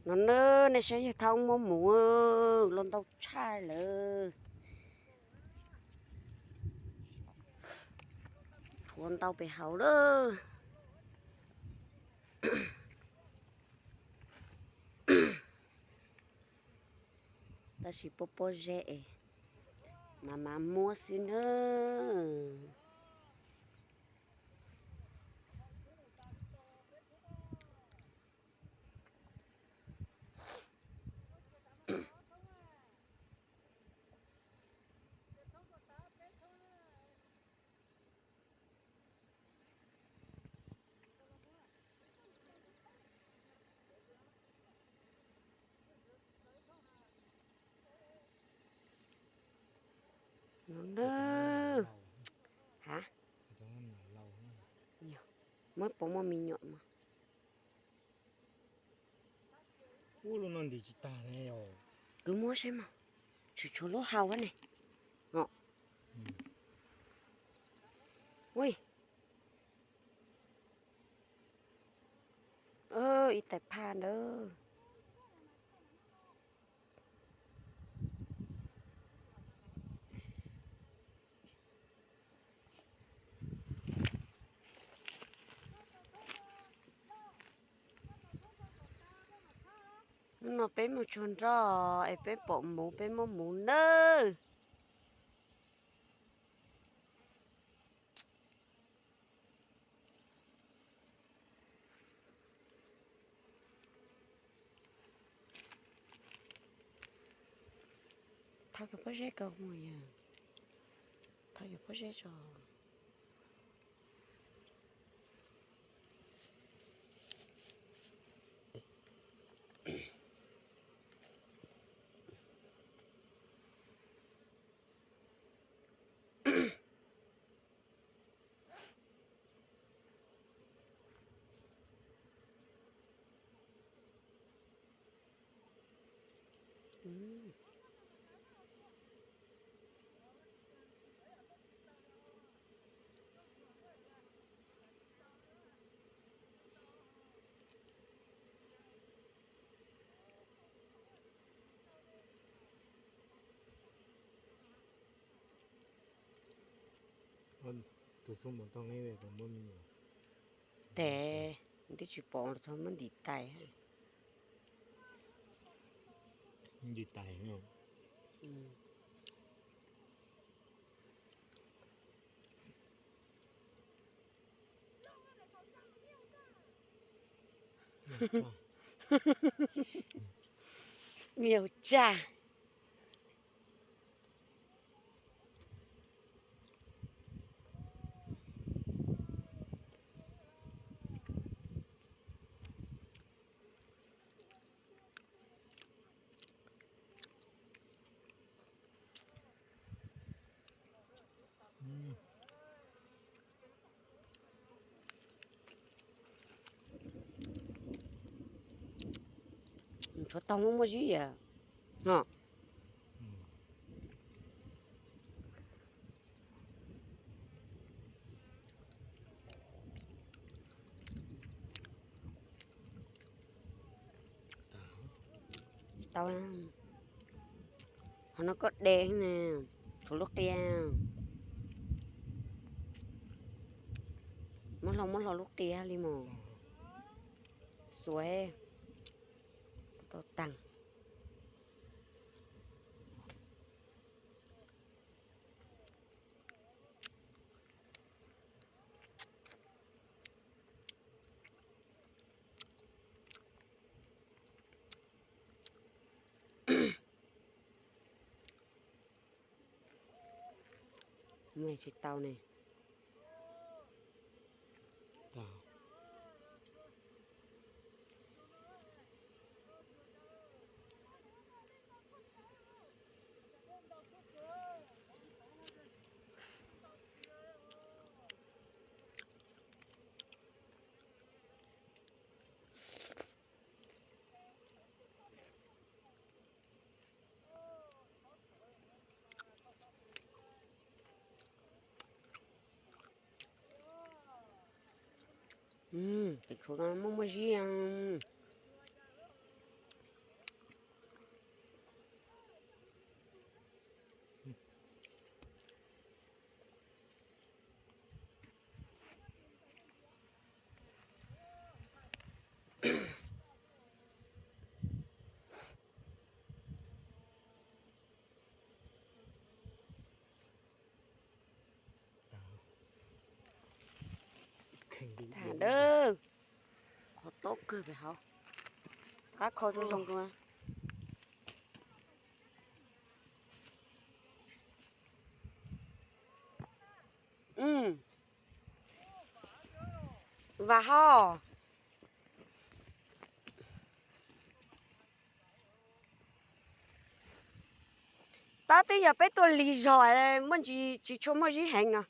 No na, nej saib yawg Thoob muab mus los ntau tshaj lawm. Tshuav ntau pem hauv lawm. Tab sis pob pob zeb es mas mas muab xwb nawb. No na. Ha? Muab pov muaj me nyuam mas. Ub, lub no ntim tsis tag ne. Kwv muab saib mas, tsis tshuav lub hau ne. Ui, ib tais phaj ntawd. Hnub no peb mus tsuag nroj es peb pom mus peb muab mus nawb. Thau cov pob zeb kaus mus yog, thau cov pob zeb tso. Tus xub mus tau neb muab me nyuam. Tes, twb tsis pom txog muab ntim tais. Ntim tais. Miau tsaj. Tshuav tau muaj muaj zib yam no. Tau, qhov no koj de ne, tshuav lub qia. Muab hlo muab hlo lub qia li mus. Xuav tau tag. Tsis tau ne. Tus tshuav muaj muaj zib. Tham dawb, qhov tob kawg pem hauv, qab kho zoo zoo. Vam hos. Tab twb yog peb tuaj lig zog, muaj ntsis tsis tshua muaj zib heev os.